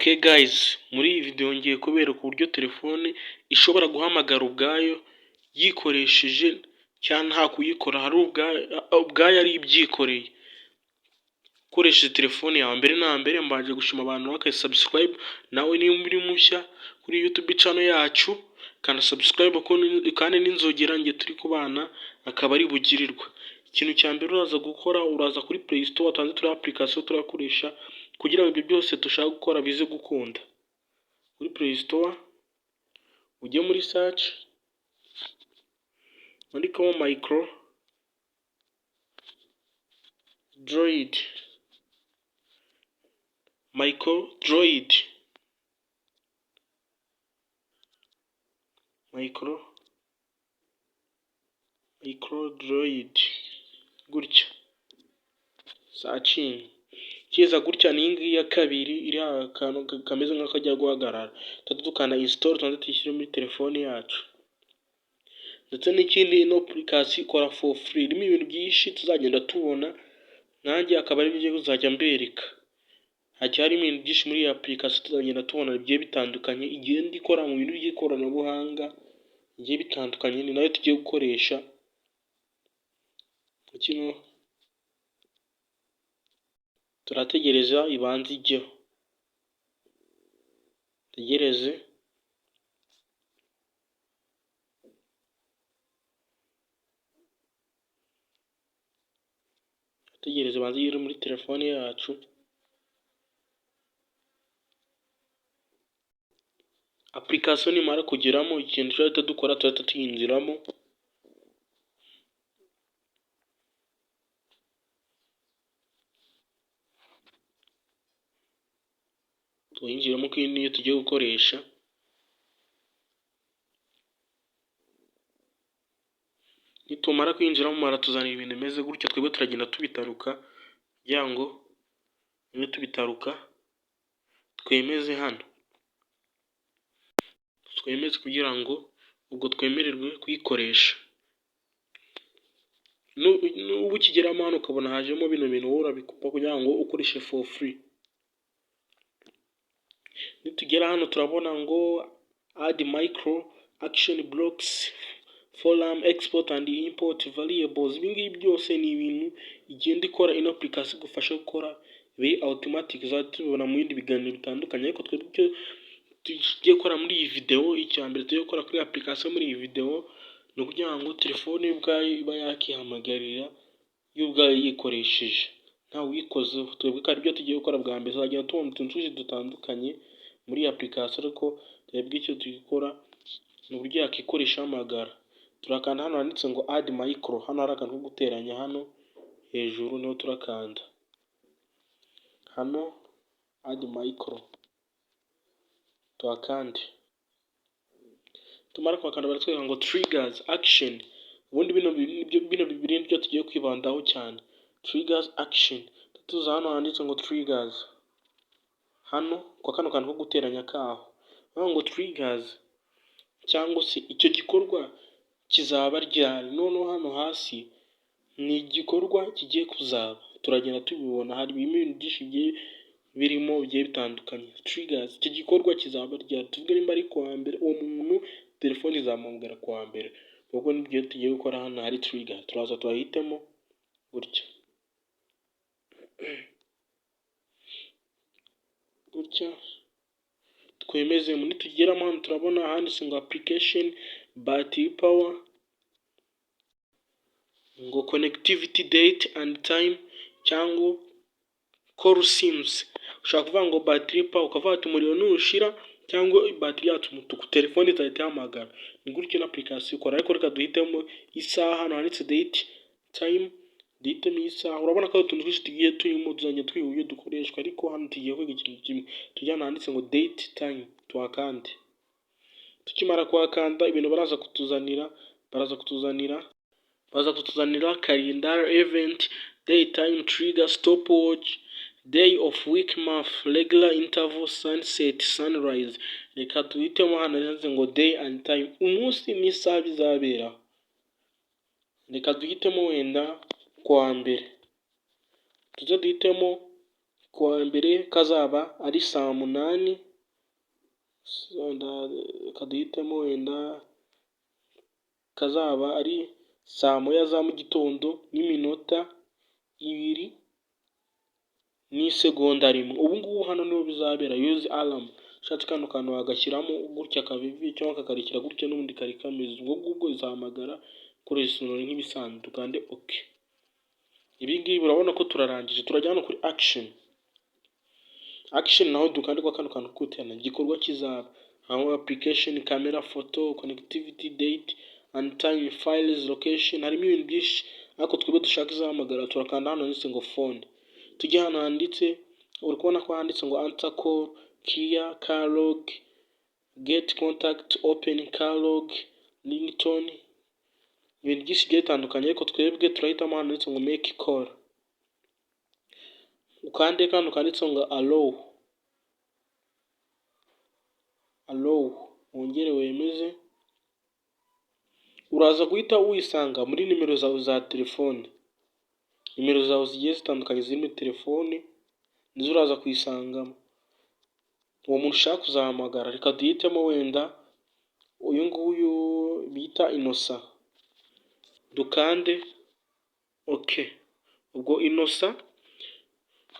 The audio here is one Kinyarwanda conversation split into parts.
Okay guys, muri iyi video ngiye kubereka uburyo telefone ishobora guhamagara ubwayo yikoresheje cyangwa nta kuyikora, hari ubwayo ari ibyikoreye ukoresheje telefone yawe. Mbere na mbere mbanje gushima abantu bakoze subscribe. Nawe niba uri mushya kuri YouTube channel yacu, kanda subscribe kandi n'inzogera njye turi kubana akaba ari bugirirwa. Ikintu cya mbere uraza gukora, uraza kuri Play Store, tubanze turi application turakoresha kugira ngo ibyo byose dushaka gukora bize gukunda. Kuri Play Store ujye muri search, wandikemo Micro Droid, Micro Droid, Micro Droid gutya, searching kiza gutya. Ni iyi ngiyi ya kabiri iriho akantu kameze nk'akajya guhagarara. Tuhita dukanda install, tubanze tuyishyire muri telefone yacu. Ndetse n'ikindi, ino application ikora for free, irimo ibintu byinshi tuzagenda tubona, nanjye akaba ari byo kuzajya mbereka. Hagiye harimo ibintu byinshi muri iyi application tuzagenda tubona bigiye bitandukanye, igenda ikora mu bintu by'ikoranabuhanga bigiye bitandukanye, ni nayo tugiye gukoresha kino. Turategereza ibanze ijyeho, tegereze, tegereze ibanze igere muri telefone yacu. Application nimara kugeramo, ikintu turahita dukora, turahita tuyinjiramo. Tuyinjiremo kuko iyi niyo tugiye gukoresha. Nitumara kwinjiramo baratuzanira ibintu bimeze gutya, twebwe turagenda tubitaruka kugira ngo tubitaruka twemeze hano, twemeze kugira ngo ubwo twemererwe kuyikoresha. Nuba ukigeramo hano ukabona hajemo bino bintu, wowe urabikupa kugira ngo ukoreshe for free. Nitugera hano turabona ngo add micro, action blocks, form, export and import variables. Ibi ngibi byose ni ibintu igenda ikora ino application igufasha gukora biri automatic, tuzajya tubibona mu bindi biganiro bitandukanye. Ariko twebwe icyo tugiye gukora muri iyi video, icya mbere tugiye gukora kuri application muri iyi video, ni ukugira ngo telefone ubwayo iba yakihamagarira yo ubwayo yikoresheje ntawe uyikozeho. Twebwe kandi ibyo tugiye gukora bwa mbere, tuzagenda tubona utuntu twinshi dutandukanye muri iyi application, ariko twebwe icyo turi gukora ni uburyo yakikoresha ihamagara. Turakanda hano handitse ngo add micro, hano hari akantu ko guteranya hano hejuru, niho turakanda hano add micro, tuhakande. Tumara kuhakanda baratwereka ngo triggers, action. Ubundi bino bibiri nibyo tugiye kwibandaho cyane, triggers, action. Tuza hano handitse ngo triggers, hano kwa kano kantu ko guteranya kaho, hano ngo triggers cyangwa se icyo gikorwa kizaba ryari. Noneho hano hasi ni igikorwa kigiye kuzaba, turagenda tubibona, hari ibintu byinshi bigiye birimo bigiye bitandukanye. Triggers, icyo gikorwa kizaba ryari? Tuvuge nimba ari kuwa mbere, uwo muntu telefone izamuhamagara kuwa mbere. Ubwo nibyo tugiye gukora. Hano hari trigger, turaza tuhahitemo gutya gutya, twemeze. Nitugeramo hano turabona handitse ngo application, battery power, ngo connectivity, date and time cyangwa call sims. Ushobora kuvuga ngo battery power, ukavuga ati umuriro nushira cyangwa batiri yacu umutuku, telefone izahita ihamagara. Ni gutyo ino application ikora. Ariko reka duhitemo isaha, hano handitse date time duhitemo isaha. Urabona ko hari utuntu twinshi tugiye turimo, tuzajya twiga uburyo dukoreshwa, ariko hano tugiye kwiga ikintu kimwe. Tujya hano handitse ngo date time, tuhakande. Tukimara kuhakanda, ibintu baraza kutuzanira calendar, event, day time, trigger, stopwatch, day of week, month, regular interval, sunset, sunrise. Reka duhitemo hano handitse ngo day and time, umunsi n'isaha bizaberaho. Reka duhitemo wenda kuwa mbere, tuze duhitemo Ku wa mbere kazaba ari saa 8, reka duhitemo wenda kazaba ari saa 1 za mu gitondo n'iminota 2 n'isegonda 1. Ubu ngubu hano niho bizabera. Use alarm, ushatse kano kantu wagashyiramo gutya kabivi cyangwa kakarekera gutya, n'ubundi kari kameze. Ubwo ngubwo izahamagara ukoresha sonnerie nk'ibisanzwe. Dukande OK. Ibi ngibi urabona ko turarangije, turajya hano kuri action. Action naho dukande kwa kano kantu k'uterana igikorwa kizaba aho: application, camera, photo, connectivity, date and time, files, location. Harimo ibintu byinshi, ariko twebwe dushaka izahamagara. Turakanda hano handitse ngo phone, tujye hano handitse, uri kubona ko handitse ngo answer call, clear call log, get contact, open call log, ringtone, ibintu byinshi bigiye bitandukanye. Ariko twebwe turahitamo hano handitse ngo make call. Ukande kano kanditse ngo allow, allow, wongere wemeze. Uraza guhita wisanga muri nimero zawe za telefone, nimero zawe zigiye zitandukanye ziri muri telefone nizo uraza kuyisangamo. Uwo muntu ushaka kuzahamagara, reka duhitemo wenda uyu nguyu bita Innocent, dukande OK. Ubwo Innocent,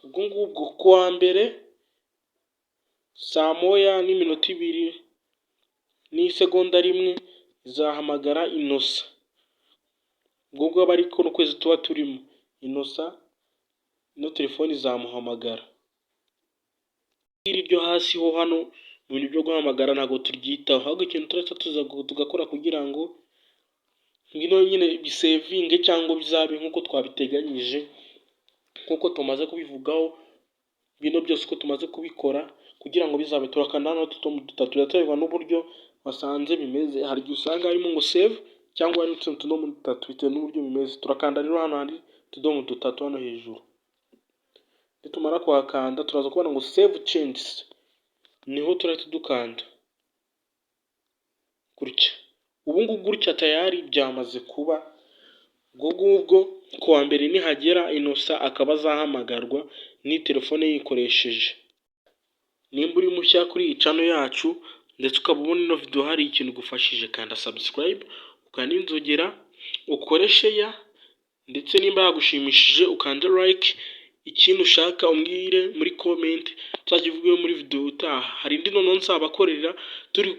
ubwo ngubwo ku wa mbere saa 1 n'iminota 2 n'isegonda 1 izahamagara Innocent. Ubwo ngubwo aba ari kuno kwezi tuba turimo, Innocent ino telefone izamuhamagara. Iri ryo hasi ho hano mu bintu byo guhamagara ntabwo turyitaho, ahubwo ikintu turahita tuza tugakora kugira ngo ngino nyine bisevinge cyangwa bizabe nk'uko twabiteganyije, nk'uko tumaze kubivugaho, bino byose uko tumaze kubikora kugira ngo bizabe, turakanda hano utudomo dutatu. Biraterwa n'uburyo wasanze bimeze. Hari igihe usanga harimo ngo save cyangwa harimo utundi tudomo dutatu, bitewe n'uburyo bimeze. Turakanda rero hano hari utudomo dutatu hano hejuru. Nitumara kuhakanda turaza kubona ngo save changes, niho turahita dukanda gutya. Ubu ngubu gutya tayari byamaze kuba. Ubwo ngubwo ku wa mbere nihagera, Innocent akaba azahamagarwa ni telefone yikoresheje. Nimba uri mushya kuri iyi channel yacu ndetse ukaba ubona ino video hari ikintu igufashije, kanda subscribe, ukande inzogera, ukore share, ndetse nimba yagushimishije ukande like. Ikindi ushaka umbwire muri comment, tuzakivugeho muri video utaha. Hari indi noneho nzabakorera turi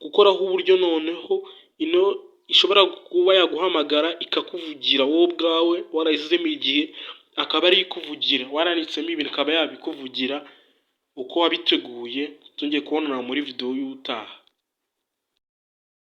gukoraho uburyo noneho ino ishobora kuba yaguhamagara ikakuvugira wowe ubwawe warayisizemo igihe, akaba ariyo ikuvugira, waranditsemo ibintu ikaba yabikuvugira uko wabiteguye. Tongeye kubonana muri video y'ubutaha.